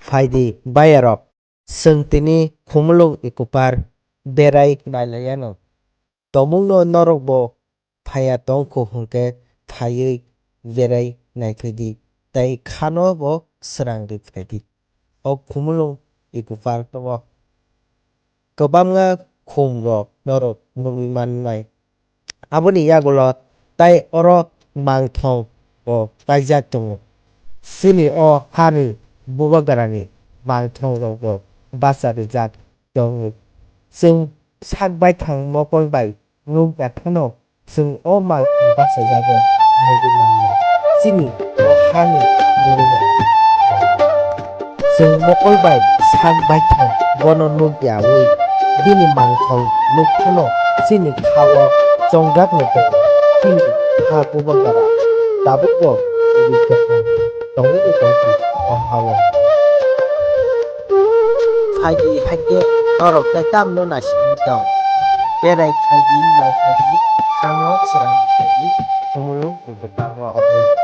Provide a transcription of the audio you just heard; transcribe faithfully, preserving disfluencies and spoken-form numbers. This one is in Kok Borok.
Phaidi bayarok, chwng tini Khumulwng Eco Park berai nailaiyano. Tongmungno norokbo phaiya tongkho hwnkhe phaiwi berai naiphaidi tei khano bo srang rwphaidi. O Khumulwng Eco Park o kwbangma khum rok norok nugwi mannai. Aboni yagulo tai oro mangthong bo kaijak tongo. Chini o hani bubagrani mangthong rok bo bacha rijak tongo. Chwng sak baithang mokol bai nukya phano chwng o mangthong bachajago nugwi manya. Chini o hani bwrwirok. Chwng mokol bai sak baithang bono nukyawi bini mangthong nukphano chini khao chongjak nukjago. Chini ha bubagara tabukbo rikha tongwi tongkha o hao. Phaidi haikhe norok tei tamno naisingwi tong. Berai phaidi, nai phaidi, khano chwrai phaidi, Khumulwng Eco Park o.